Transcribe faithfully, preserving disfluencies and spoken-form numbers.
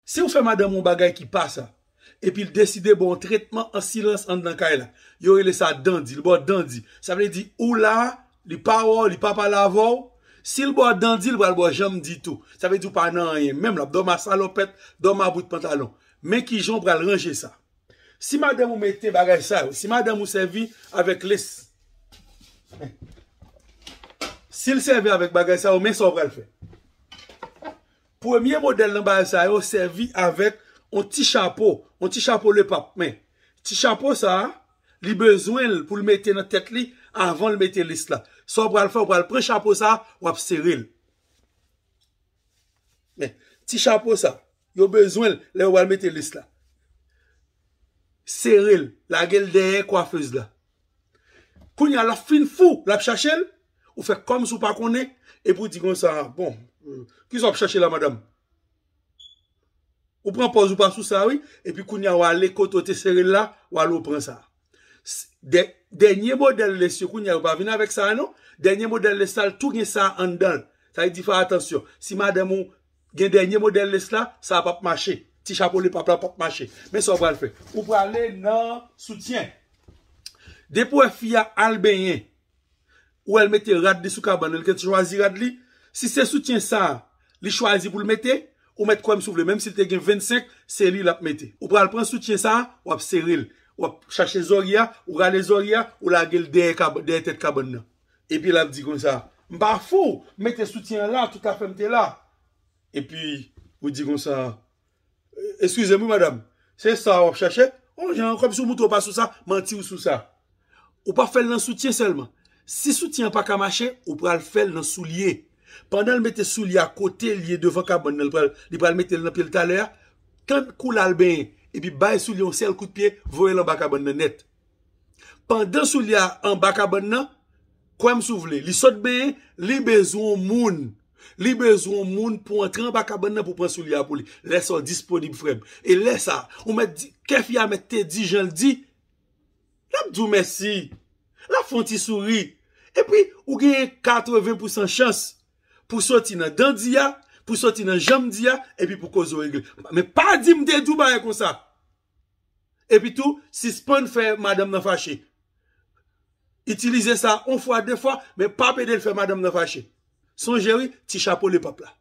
Si w fè madanm ou yon bagay ki pa sa, epi l deside ba w yon tretman an silans anndan kay la, yo rele sa dandi, li ba w dandi. Sa vle di, ou la, li pa wè w, li pa pale avè w. Si l ba w dandi, li pral ba w janm di tou. Sa vle di ou pa nan anyen. Menm l ap dòmi a salopèt, dòmi a bout pantalon. Men kijan w pral ranje sa. Si madanm ou mete bagay sa yo, si madanm ou sèvi avèk les, si l sèvi avèk bagay sa yo, men sa w pral fè. Premye modèl nan bagay sa yo sèvi avèk yon ti chapo, yon ti chapo lepap. Men, ti chapo sa a, li bezwen l pou l mete nan tèt li avan l mete les la. Sa w pral fè, w pral pran chapo sa a, w ap sere l. Men, ti chapo sa, yo bezwen l lè yo pral mete les la. Sere l, lage l dèyè kwafez la. Kounye a, l ap fin fou, l ap chache l, ou fè kòmsi w pa konnen, epi w di konsa, bon, kisa w ap chache la, madanm? Ou pran pòz ou pa sou sa, wi, epi kounye a, w ale kote w te sere l la, w ale w pran sa. Dènye modèl les yo, kounye a, yo pa vin avèk sa, non. Dènye modèl les la, l tou gen sa anndan l. Sa vle di, fè atansyon. Si madanm ou gen dènye modèl les la, sa p ap mache. Ti chapo lepap la p ap mache. Men sa w pral fè. Ou prale nan soutyen. Depi w wè fi a al benyen, ou wè l mete rad li sou kabann nan, li te chwazi rad li. Si se soutyen sa a, li chwazi pou l mete, ou mèt kwè m si w vle, menm si l te gen vennsenk, se li l ap mete. Ou pral pran soutyen sa a, w ap sere l. W ap chache zòrye a, ou rale zòrye a, ou lage l dèyè kab-, dèyè tèt kabann nan. Epi l ap di konsa, m pa fou, m mete soutyen an la, tout afè m te la. Epi, ou di konsa, eskize m wi, madanm, se sa w ap chache? On jan, kòmsi w montre w pa sou sa, manti w sou sa. Ou pa fè l nan soutyen sèlman. Si soutyen an pa ka mache, ou pral fè l nan soulye. Pandan l mete soulye a kote l ye devan kabann nan, li pral, li pral mete l nan pye l talè a, tann kou l al benyen, epi bay soulye yon sèl kout pye, voye l anba kabann nan nèt. Pandan soulye a anba kabann nan, kwè m si w vle, li sot benyen, li bezwen yon moun. Li bezwen yon moun pou antre anba kabann nan pou pran soulye a pou li. Lè sa w disponib, frè m. E lè sa, ou mèt di, kè fi a mèt te di jan l di, l ap di w mèsi. L ap fè yon ti souri. Epi, ou genyen katreven pousan chans pou soti nan dandi a, pou soti nan janm di a, epi pou koze w regle. Men pa di m te di w bagay konsa. Epi tou, sispann fè madanm nan fache. Itilize sa yon fwa, de fwa, men pa p ede l fè madanm nan fache. Sonje wi, ti chapo lepap la.